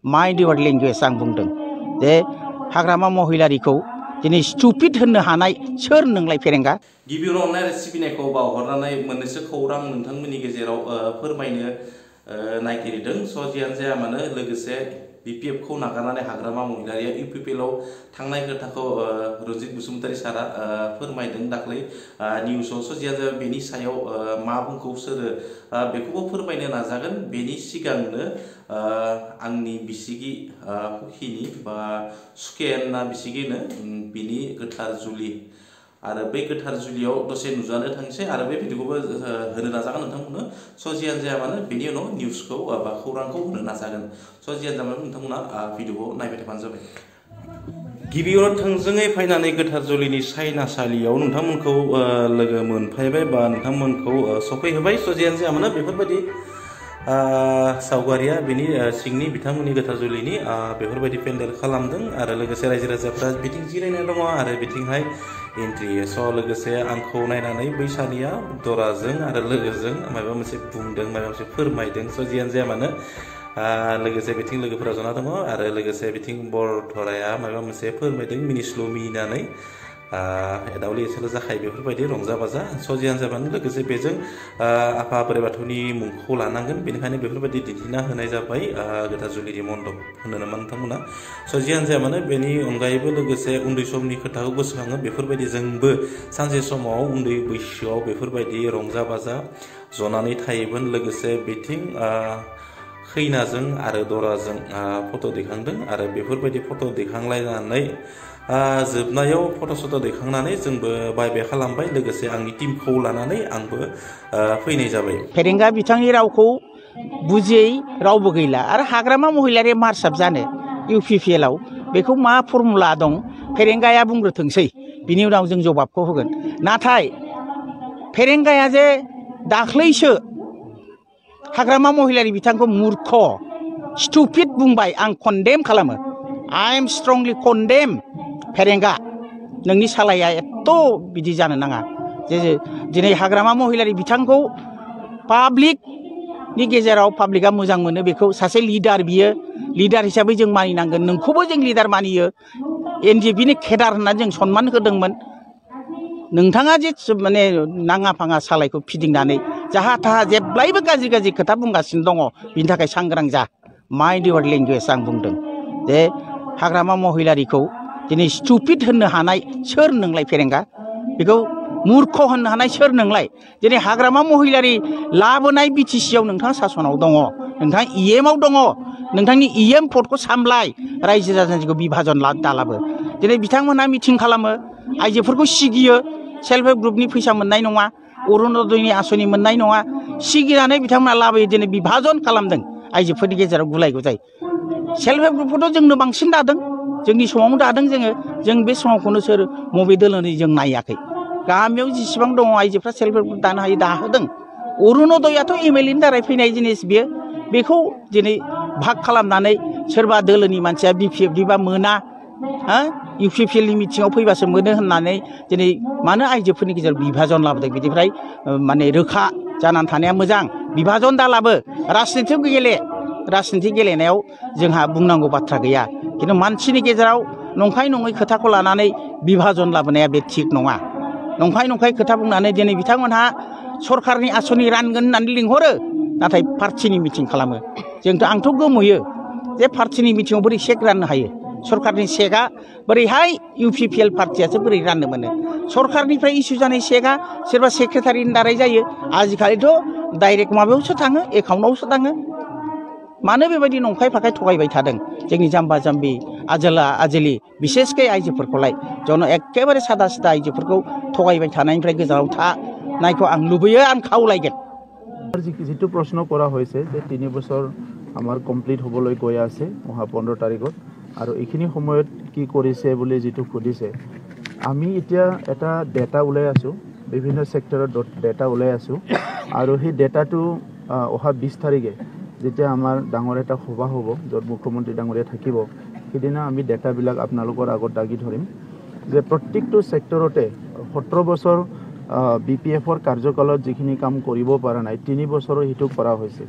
mind इउर language आं बुंदों जे हाग्रामा महिलारिखौ दिनै स्टुपिड होननो हानाय सोर नोंलाय फेरेंगा गिबियावनो अननाय आरो सिबिनायखौ बावहरनानै मोननैसो खौरां नोंथांमोननि गेजेराव फोरमायनो नागिरदों स' जियानो जाया मानो लोगोसे BPF खौ नागारनानै हाग्रामा महिलारिया UPPL आव थांनाय खोथाखौ रनजित बसुमतारी सारा फोरमायदों दाख्लै निउसाव स' जियानो जाया बेनि सायाव मा बुंखौ सोरो बेखौबो फोरमायनो नाजागोन बेनि सिगांनो आंनि बिसिगि कुकिनि बा सुकेना बिसिगिनो बिनि गोथार जुलि आरो बे गोथार जुलियाव दसे नुजानो थांसै आरो बे भिडिअखौबो होनो नाजागोन नोंथांमोननो स' जियानो जाया मानो बेनि उनाव निउसखौ बा खौरांखौ होनो नाजागोन स' जियानो जाया मानो नोंथांमोना भिडिअखौ नायबाय थाबानो जाबाय गिबियावनो थोंजोङै फैनानै गोथार जुलिनि सायनासालियाव नोंथांमोनखौ लोगो मोनफैबाय बा नोंथांमोनखौ सफैहोबाय स' जियानो जाया मानो बेफोरबायदि सावगारिया बेनि सिंनि बिथांमोननि गोथार जुलिनि बेफोरबायदि पेन्डेल खालामदों आरो लोगोसे रायजो राजाफ्रा बिथिं जिरायना दङ आरो बिथिंहाय एन्ट्रि स' लोगोसे आंखौ नायनानै बै सानैया दराजों आरो लोगोजों माबा मोनसे बुंदों माबा मोनसे फोरमायदों स' जियानो जाया मानो लोगोसे बिथिं लोगोफोरा जना दङ आरो लोगोसे बिथिं बर धराया माबा मोनसे फोरमायदों मिनिस्लु मिनिनानै एदावलि एसेल' जाखायो बेफोरबायदि रंजा बाजा स' जियानो जाबानो लोगोसे बेजों आफा बोराइ बाथौनि मुंखौ लानांगोन बेनिखायनो बेफोरबायदि दिन्थिना होनाय जाबाय गोथार जुलिनि मन्दप होनो नामा नोंथांमोना स' जियानो जाया मानो बेनि अनगायैबो लोगोसे उन्दै समनि खोथाखौ गोसोखाङो बेफोरबायदि जोंबो सानसे समाव उन्दै बैसोआव बेफोरबायदि रंजा बाजा जनानै थायोमोन लोगोसे बिथिं खैनाजों आरो दराजों फट' दैखांदों आरो बेफोरबायदि फट' दैखांलायनानै जोबनायाव फट' सट' दैखांनानै जोंबो बाय बाय खालामबाय लोगोसे आंनि टीमखौ लानानै आंबो फैनाय जाबाय फेरेंगा बिथांनि रावखौ बुजियै रावबो गैला आरो हाग्रामा महिलारिया मार्साप जानो UPPL आव बेखौ मा फर्मुला दं फेरेंगाया बुंग्रोथोंसै बिनि उनाव जों जवाबखौ होगोन नाथाय फेरेंगाया जे दाख्लैसो हाग्रामा महिलारि बिथांखौ मूर्ख स्टुपिड बुंबाय आं कन्डेम खालामो I am strongly condemn फेरेंगा नोंनि सालाया एथ' बिदि जानो नाङा जे दिनै हाग्रामा महिलारि बिथांखौ पाब्लिकनि गेजेराव पाब्लिकआ मोजां मोनो बेखौ सासे लिडार बियो लिडार हिसाबै जों मानिनांगोन नोंखौबो जों लिडार मानियो NJPनि केडार होननानै जों सनमान होदोंमोन नोंथाङा जे माने नाङा फाङा सालायखौ फिदिंनानै जाहा थाहा जेब्लायबो गाज्रि गाज्रि खोथा बुंगासिनो दङ बिनि थाखाय सांग्रां जा माइन्ड इउर लेंगुवेज आं बुंदों जे हाग्रामा महिलारिखौ दिनै स्टुपिड होननो हानाय सोर नोंलाय फेरेंगा बेखौ मूर्ख होननो हानाय सोर नोंलाय दिनै हाग्रामा महिलारि लाबोनाय BTC आव नोंथाङा सासनाव दङ नोंथाङा EM आव दङ नोंथांनि EM पदखौ सामलाय रायजो राजाखौ बिभाजन दालाबो दिनै बिथांमोनहा मिटिं खालामो आइजोफोरखौ सिगियो सेल्फ हेल्प ग्रुपनि फैसा मोननाय नङा अरुणोदयनि आसनि मोननाय नङा सिगिनानै बिथांमोना लाबोयो दिनै बिभाजन खालामदों आइजोफोरनि गेजेराव गुलाय गुजाय सेल्फ हेल्प ग्रुपखौथ' जोंनो बांसिन दादों जोंनि समावनो दादों जों बे समावखौनो सोर मबे दोलोनि जों नायाखै गामियाव जेसेबां दङ आइजोफ्रा सेल्फ हेल्प ग्रुप दानो हायो दाहोदों अरुणोदयाथ' MLAनि दाराय फैनाय जिनिस बेखौ दिनै भाग खालामनानै सोरबा दोलोनि मानसिया BPFनिबा मोना UPPLनि मिटिङाव फैबासो मोनो होननानै दिनै मानो आइजोफोरनि गेजेराव बिभाजन लाबोदों बिनिफ्राय माने रोखा जानानै थानाया मोजां बिभाजन दालाबो राजनिति गेलेनायाव जोंहा बुंनांगौ बाथ्रा गैया खिन्थु मानसिनि गेजेराव नंखाय नङै खोथाखौ लानानै बिभाजन लाबोनाया बे थिग नङा नंखाय खोथा बुंनानै दिनै बिथांमोनहा सरकारनि आसनि रानगोन होननानै लिंहरो नाथाय पार्टिनि मिटिं खालामो आंथ' गोमोयो जे पार्टिनि मिटिङाव बोरै चेक राननो हायो सरकारनि चेकआ बोरैहाय UPPL पार्टियासो बोरै राननो मोनो सरकारनिफ्राय इसु जानाय चेकआ सोरबा सेक्रेटारिनि दाराय जायो आजिखालिथ' डाइरेक्ट माबायावसो थाङो एकाउन्टआवसो थाङो मानो बेबायदि नंखाय फाखाय थगायबाय थादों जोंनि जाम्बा जाम्बि आजोला आजोलि बिसेसकै आइजोफोरखौलाय जनो एखेबारे सादा सिदा आइजोफोरखौ थगायबाय थानायनिफ्राय गोजानाव थानायखौ आं लुबैयो आं खावलायगोन जितु प्रश्न करा होइसे जे 3 বছৰ আমাৰ কমপ্লিট হ'বলৈ গৈ আছে 15 তাৰিখত আৰু এইখিনি সময়ত কি কৰিছে বুলি যেটো খুদিছে আমি এতিয়া এটা ডেটা উলাই আছো বিভিন্ন সেক্টৰৰ ডেটা উলাই আছো আৰু সেই ডেটাটো অহা 20 তাৰিখে যেতিয়া আমাৰ ডাঙৰ এটা সভা হ'ব যত মুখ্যমন্ত্ৰী ডাঙৰীয়া থাকিব সেইদিনা আমি ডেটা বিলাক আপোনালোকৰ আগত দাগি ধৰিম যে প্ৰত্যেকটো সেক্টৰতে 17 বছৰ BPF কাৰ্যকালত যিখিনি কাম কৰিব পৰা নাই 3 বছৰৰ হিটো কৰা হৈছে